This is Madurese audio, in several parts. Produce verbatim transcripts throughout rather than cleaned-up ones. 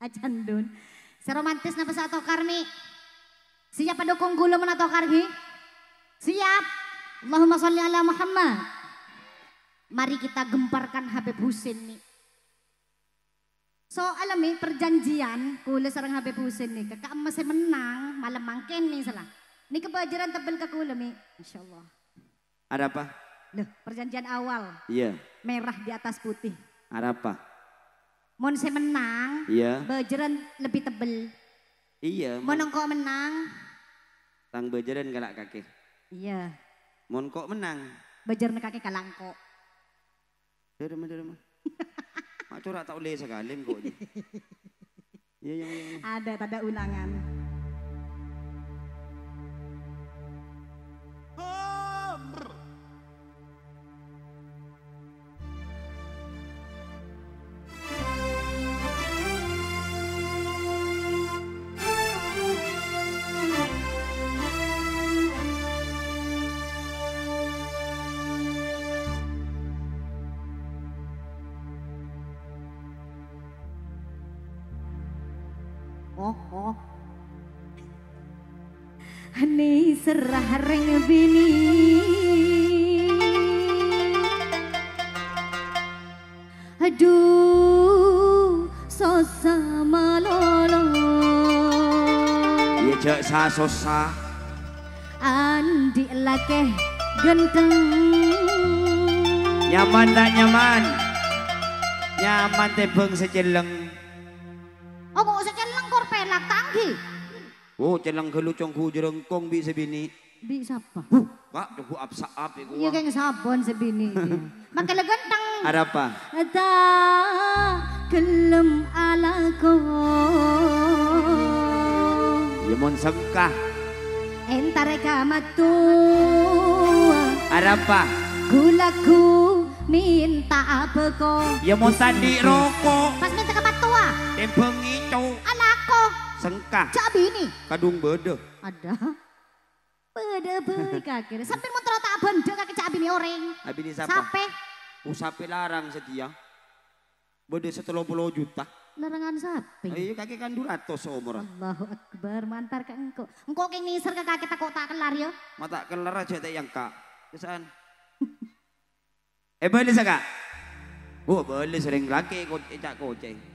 Ajandun. Sè romantis napa sè atokar, Mi? Siap adhukung kaulâ mon atokar, ghi? Siap. Allahumma sholli ala Muhammad. Mari kita gemparkan Habib Husin, Mi. Soalnya, Mi, perjanjian kaulâ sareng Habib Husin nèka, ka emma sè mennang malem mangkèn, Mi, sala. Nèka bâjârân tebbel ka kaulâ, Mi. Insyaallah. Arapa? Loh, perjanjian awal. Iya. Merah di atas putih. Arapa? Mon sè mennang, iya, bâjârân lebbi tebbel. Iya, mon mon engko' mennang, tang bâjârân kala' kakè. Iya. Mon ko' mennang, bâjârânna kakè kala' engko'. Dâremma, dâremma. Ma' cora' ta' ollè sakalè engko'. Iya, iya, iya, iya. Ada tanda ulangan. Oh, oh. Nèserra rèng binè'. Adhu, sossa malolo. Iyâ, jhâ' sa-sossa. Andi' lakè ghântheng. Nyaman ta' nyaman? Nyaman tèmbhâng sè cellèng. Oh, kok sè cellèng kor pèlak tanggi? Oh, cellèng ghâllu cong gu jhârângkong bi' sè binè'. Bi' sapa? Huh, Kak, cong gu ap-saap iku. Iyâ, kèng sabon sè binè'. Makè la ghântheng. Arapa? Ta' ghellem alako. Iyâ, mon sengka. Entarè ka mattowa. Arapa? Gu-lagu mènta abâko. Iyâ, mon tadhi' roko'. Pas mènta ka mattowa. Tèmbhâng ngèco. Alako. Sengka. Jhâ' abinè. Kadhung bâdâ. Ada. Bâdâ bhâi kakè. Sampèyan mon terro ta' abhândhâ kakè jhâ' abinè orèng. Abinè sapa? Sapè? Oh, sapè larang satèya. Bâdâ sè tello polo juta. Larangan sapè? Iyâ, kakè kan du ratos omorra. Allahu Akbar, mantar ka engko'. Engko' kèng nèser ka kakè tako' ta' kellar, yâ. Ma' ta' kellar jhâ' ta' èyangka'. Biasaan. Èbâlessa, Kak? Oh, bâlessa rèng lakè' ko-, èca' kocèng.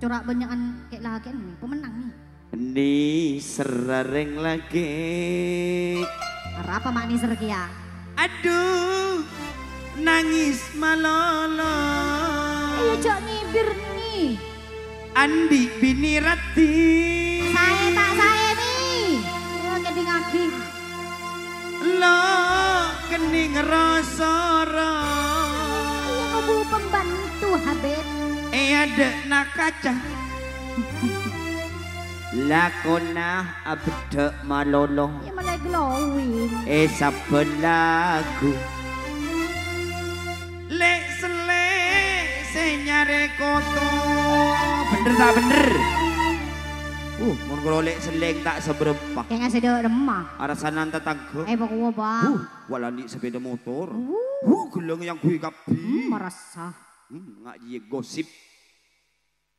Cora' bânnya'an kè' lakè'en, pamennang, Mi. Nèserra rèng lakè'. Arapa ma' nèser kèya? Adhu, nangès malolo. Iyâ, jhâ' ngibir, Mi. Andi' binè raddhin. Saè ta' saè, Mi? Iyâ, kèdingngaghi. Lo' kennèng ra-sara. Iyâ, ngobu pembantu, Habib. È adâ'na kaca. Lakona abeddhâ' malolo. Iyâ, malè glowing. È sabbhân lagu. Lè'-sellè' sè nyarè koto. Bhender ta' bhender? Uh, mon karo lè'-sellè' ta' sabârâmpa. Kèng sè dâ' remma. Arasanan tatangghâ. Eh, bâ' kowa, Bang. Uh, wal andi' sapèda motor. Uh. Uh, ghellâng èyangghuy kabbhi. Hmm, marassa. Hmm, nga' jiyâ gosip.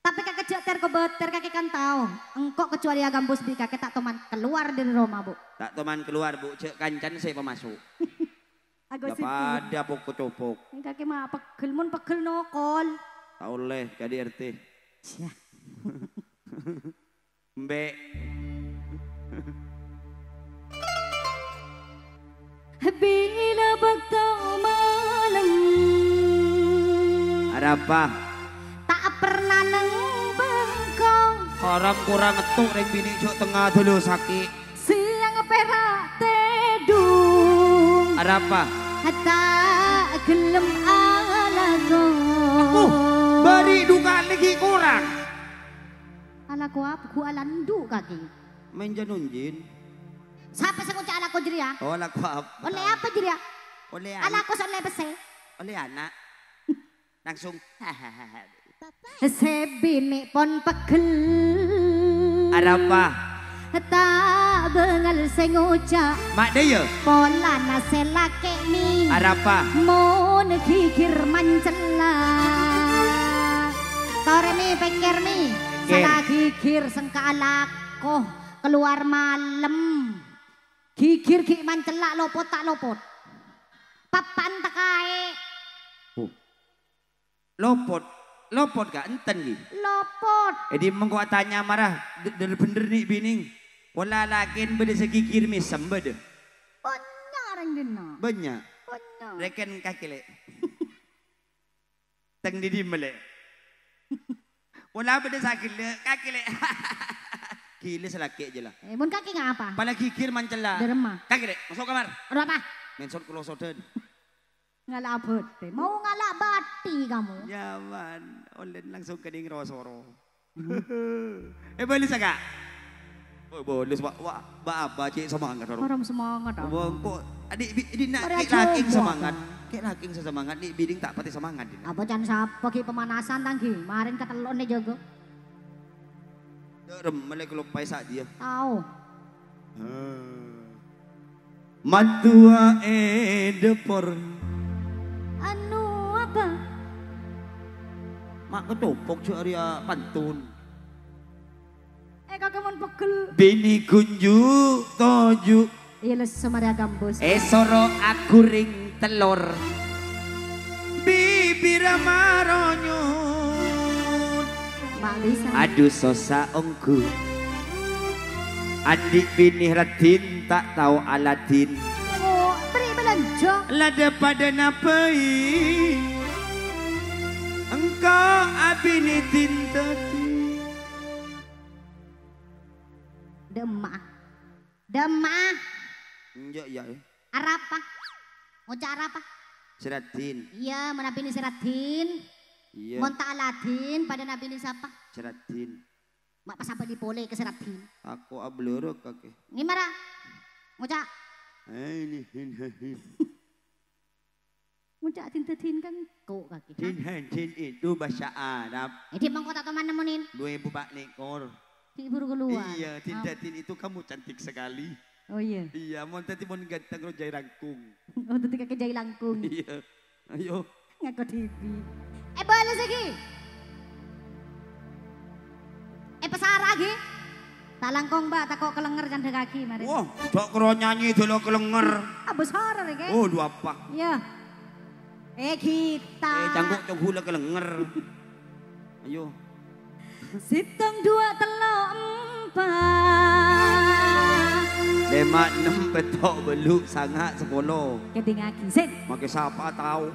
Tapè kakè jhâ' ter-kobâter, kakè kan tao. Engko' kecuali aghâmpus bi' kakè ta' toman kalowar dâri roma, Bu. Ta' toman kalowar, Bu. Jhâ' kancana sè pamaso'. Agosip, Bu. Padâ pok-kocopok. Kakè ma' pegghel, mon pegghel nokol. Ta' ollè, K D R T. Yah. Embi'. Bilâ bâkto malem. Arapa? Ta' perna neng bengko. Haram korang ngetto' rèng binè' jhâ' tengnga dâlâ sakè'. Sèyang pèra' tèdung. Arapa? Ta' ghellem alako. Aku bâri' duka lagi korang. Alako apa? Ghu alandu' kakè. Maèn jan-onjin. Sapa sè ngoca' alako jârèya? Oh, alako apa? Ollè apa jârèya? Ollè ana'. Alako sè ollè pèssè. Ollè ana'. Langsung. Sè binè' pon pegghel. Arapa? Ta' bângal sè ngoca'. Ma' dâ' iyâ? Polana sè lakè' nè. Arapa? Mon ghighir mancella. Ora, Mi, pèkkèr, Mi. Pèkkèr. Sala ghighir sengka alako, kalowar malem. Ghighir ghi' mancella' lopot ta' lopot. Pappa'en takaè. Oh. Lopot. Lopot, Ka'? Enten, ghi? Lopot. È, dhi' mengko atanya mara, d-, dhâr-bhendhâr nè' binèng. Pola lakèn bâdâ sè ghighir mèsem bâdâ? Bânnya' rèng dinna'. Bânnya'? Bânnya'. Rèken kakè, Lè'. Teng dhi-, dhi' mellè. Pola bâdâ sagellâ', kakè, Lè'. Ghilâ sè lakè' jâ la. Eh, mon kakè ngapa? Pala ghighir mancella'. Dâremma. Kakè, Lè', maso' kamar. Ora apa? Mensot kalosodan. Ngala' bâdhi. Mau ngala' bâdhi kamu? Nyaman. Ollèn langsung kènèng ro-soro. Eh, bâlessa, Ka'. Oh, bâles, Wa', Wa', Ba-, Abah cè' semangat, Ro. Orang semangat, Abah. Wah, kok, adik, bi-, dinna', Mari kè' aja lakèng ngomong, semangat. Kè' lakèng sè semangat, nè' binèng ta' patè semangat, dinna'. Apa can sapa ghi' pemanasan, tang ghi'? Marin katello'na jâgâ. Dârem, mellè kaloppaè sa' dhiyâ. Tao. Hah. Mattowa è dâpor. Anu apa? Ma' kacopok jâ' arèya pantun. Eh, kakè mon pegel. Binè ghunju' toju'. Iyâ, lesso marè agambus. Èsoro aghurèng tellor. Bibirra maronyot. Ma' bisa. Adu sossa ongghu. Andi' binè raddhin ta' tao aladhin. Oh, beri belanja. Ladâ padâna bhâi. Engko' abinè din dhâddhi. Dâ'emma. Dâ'emma. Enjâ', iyâ, eh. Arapa? Ngoca' arapa? Sè raddhin. Iyâ, mon abinè sè raddhin. Iyâ. Mon ta' aladhin, padâna abinè sapa? Sè raddhin. Ma' pas abâli polè ka sè raddhin. Tako' ablârâ kakè. Ngèmara. Ngoca'. Eh, ini, ini, ini. Ngoca' din dhâddhin kan ko' kakè. Din dhâddhin itu bahasa Arab. Eh, dhi' mengko ta' toman nemmonin. Dua ribu empat puluh. Dhi' buru kalowar. Iya, din dhâddhin itu kamu cantik sekali. Oh, iya. Iya, mon dhâddhi mon ganteng ro jai rangkung. Oh, dhâddhi kakè jai langkung. Iya. Ayo. Ngako dhibi'. Eh, bâles lagi. Eh, pasara lagi. Ta' langkong, Mbak, tako' kalenger candhâ kaki, mari. Wah, jhâ' karo nyanyi dâlâ kalenger. Abâ sara rè, Kè. Oh, dua apa? Iya. Eh, kita. Eh, cangko' coghulâ kalenger. Ayo. Sèttong, dua, tello', empa'. Lèma', ennem, pètto', bâllu', sanga', sapolo. Kèdingngaghi, Sin. Makè sapa tao?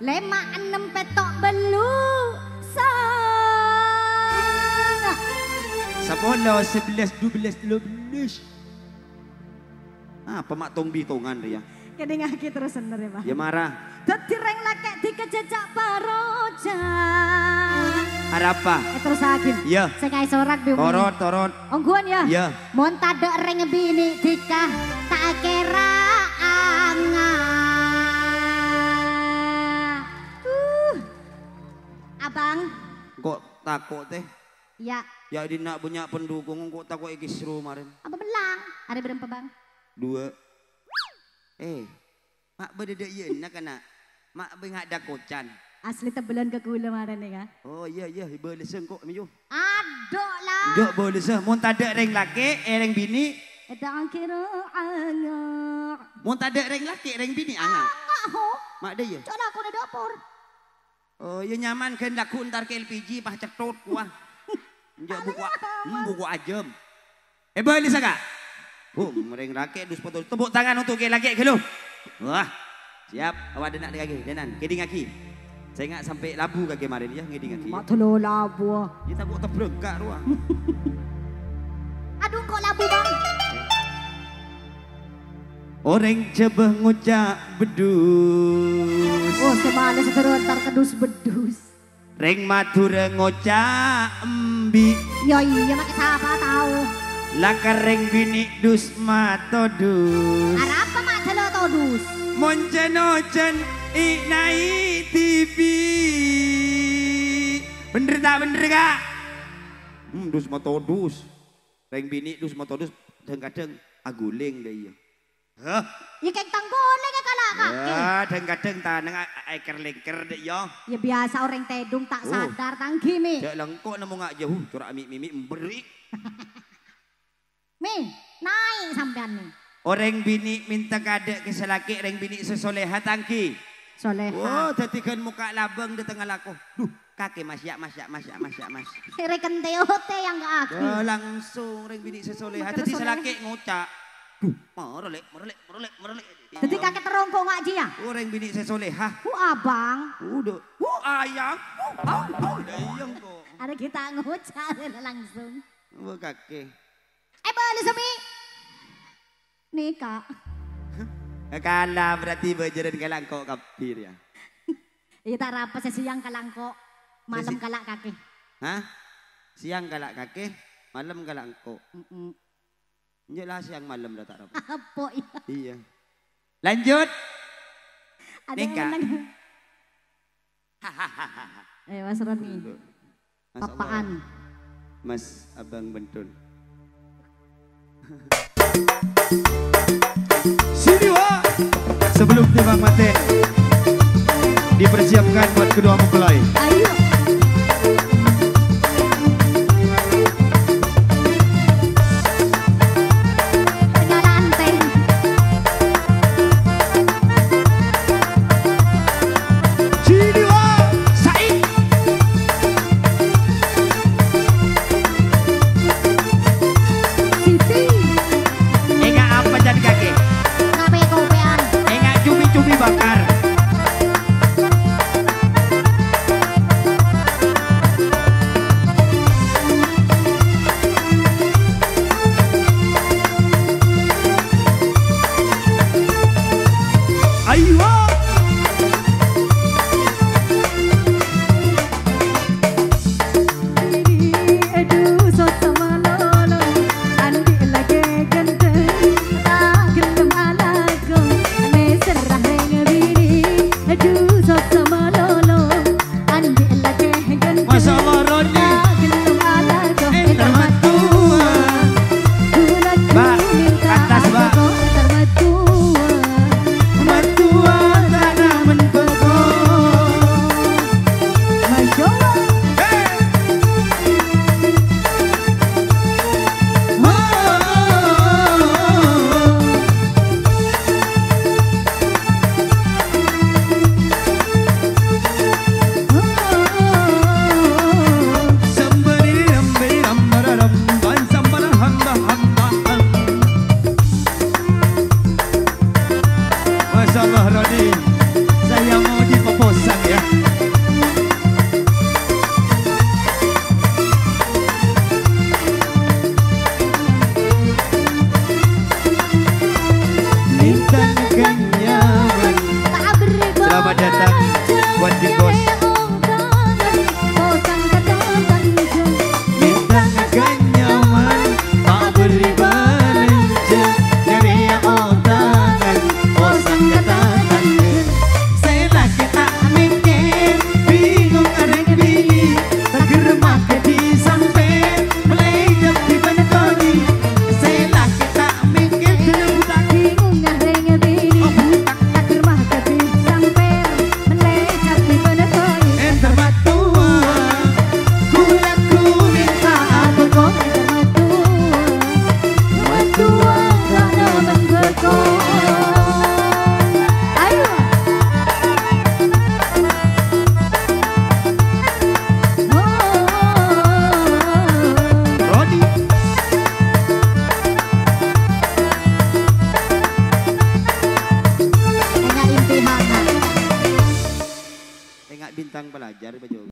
Lèma', ennem, pètto', bâllu', sanga'. Sapolo, sabellâs, dubellâs, tello bellâs. Apa ma' tong-bitongan rèya? Kèdingngaghi terros bener, ya, Pak. Ya, mara. Dhâddhi rèng lakè' dhika jhâjhâ' paroja. Arapa? Eh, terrosaghi. Iya. Sè ngaè sorak, Bi Umi. Torot, torot. Ongghuwân, ya? Iya. Mon tadâ' rèng binè' dhika, ta' kèra anga. Uh. Abang. Kok tako', Tèh? Iya. Ya, dinna' bânnya' pendukung, engko' tako' èkisru marèn. Apa mellang? Arè bârâmpa, Bang? Dua. Eh, ma' bâdâ dâ' iyâ enna' kana'. Ma' bâ nga' dâ' kocan. Asli tebbhâlân ka kaulâ marèn, ya, Kak? Oh, iya, iya, bâlessa engko', Miyu. Adhu, la. Enjâ' bâlessa. Mon tadâ' rèng lakè', eh, rèng binè'. Èta angkèra anga'. Mon tadâ' rèng lakè', rèng binè' anga'. Anga', ho. Ma' dâ' iyâ? Ca'na aku è dâpor. Oh, iyâ nyaman ghân lagghu' entar ka L P G, pas cetthot, wah. Enjâ' buko, hmm, buko ajâm. Eh, bâlissa, Kak. Oh, rèng lakè' dus potong. Tepuk tangan untuk kè lakè' ghâllu. Wah, siap. Awak dâna' lagi, dânan. Kèdingngaghi. Sènga' sampè' labu kakè marèn, ya, ngèdingngaghi. Ma' dâlâ labu, ah. Iyâ, tako' tebrengka', rowa. Adhu, kok labu, Bang? Orèng Jhâbâ ngoca' beddhus. Oh, sè malè sè terro entar ka dus-beddhus. Rèng Madhurâ ngoca' embi'. Iyâ, iyâ, makè sapa tao? Lakar rèng binè' dus matodus. Arapa ma' dâlâ todus? Mon jân-ojân i'-naè' dhibi'. Bhendher ta' bhendher, Kak? Hmm, dus matodus. Rèng binè' dus matodus, dhâng-kadhâng aghulèng dâ' iyâ. Hah? Yâ, kèng tang polè kala' kakè. Yâ, dhâng-kadhâng tanang a-, a-, èker-lèngker, Dek, yâ. Yâ, biyasa orèng tèdung ta' Oh. sadar, tang ghi, Mi. Jhâ' lèngko' nemmo nga' jhâu, cora' mi'-mimi' emberri'. Mi, naè' sampèyan, Mi. Orèng binè' mènta kaadâ' ka sè lakè', rèng binè' sè soleha, tang ghi. Soleha. Oh, dhâddhi ghân mokka' labâng dâteng alako. Duh, kakè, Mas, yâ, Mas, yâ, Mas, yâ, Mas, yâ, Mas. Rèken T O T yang kaaghi. Yâ, langsung rèng binè' sè soleha. Makkè Dhâddhi sè soleha. Lakè' ngoca', "Duh, marolè, marolè, marolè, marolè." Dhâddhi kakè terro engko' nga' jiyâ? Oh, rèng binè' sè soleha. Hu, abang. Uduh. Hu, ayang. Hu, au, au. Lah, iyâ engko'. Arè ghi' ta' ngoca' langsung. Wah, kakè. Eh, bâli sami. Nèka. Kala berarti bâjârân kala' engko' kabbhi, yâ. Iyâ, ta' rapa sè sèyang kala' engko', malem Sè si- kala' kakè. Hah? Sèyang kala' kakè, malem kala' engko'. Mm-mm. Enjâ' la sèyang malem la ta' rapa. Apa, iyâ? Iyâ. Lanjut. Ada yang Nèka. menang. Eh, Mas Roni. Dulu. Masya Allah. Papaan. Mas Abang Bentun. Sini, Wak. Sebelum timbang matè, dipersiapkan buat kedua mempelai. Ayo. Tengah lanteng. Sini, Wak. Said. Siti. Enga' apa jhân kakè? Ngapè kopèyan? Enga' cumi-cumi bakar. Ayo. Masya Allah, Roni. Enter mattowa. Mbak, ke atas, Mbak. Mattowa tana men bengko. Masya Allah. Hei. Oh. Masya Allah, Roni. Saya mau dipeposang, ya. Selamat datang buat di kos. Sè lakè ta' mèkkèr, bingung orèng binè', tagher makè di sampèyan, mèlè jhâ' bi' bân toni. Sè lakè ta' mèkkèr, bingung orèng binè', oh, buta. Tagher makè di sampèyan, mèlè jhâ' bi' bân toni. Enter mattowa, ghu-lagghu mènta abâko, enter mattowa. Mattowa, rana men bâko. Ayo. Rodi. Enga' imtihan. Enga' bintang pelajar, Pak Jo.